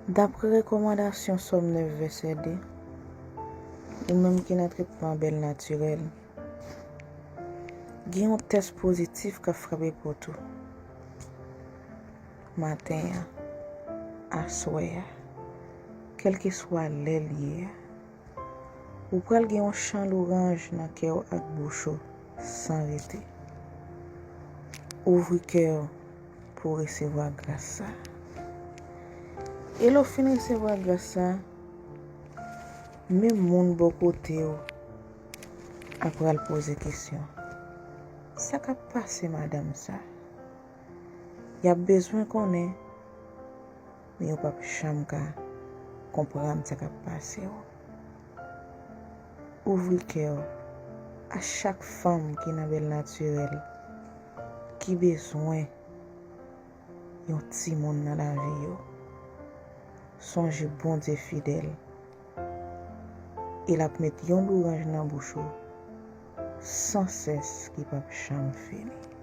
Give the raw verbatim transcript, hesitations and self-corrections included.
Dapre rekòmandasyon Sòm nèf vèsè de, ou menm ki nan tretman bèl natirèl, gen yon tès pozitif k ap frape pòt ou. Maten an, aswè a, kèlkeswa lè l ye a, ou pral gen yon chan lwanj nan kè w ak bouch ou san rete. Ouvri kè w pou w resevwa gras sa. E lè w fin resevwa gras sa, menm moun bò kote w a pral poze kesyon. Sa k ap pase madanm sa? Y ap bezwen konnen, men yo p ap janm ka konprann sa k ap pase w. Ouvri kè w a chak fanm ki nan bèl natirèl, ki bezwen yon timoun nan lavi yo. Sonje Bondye fidèl, e l ap met yon lwanj nan bouch ou san sès ki p ap janm fini.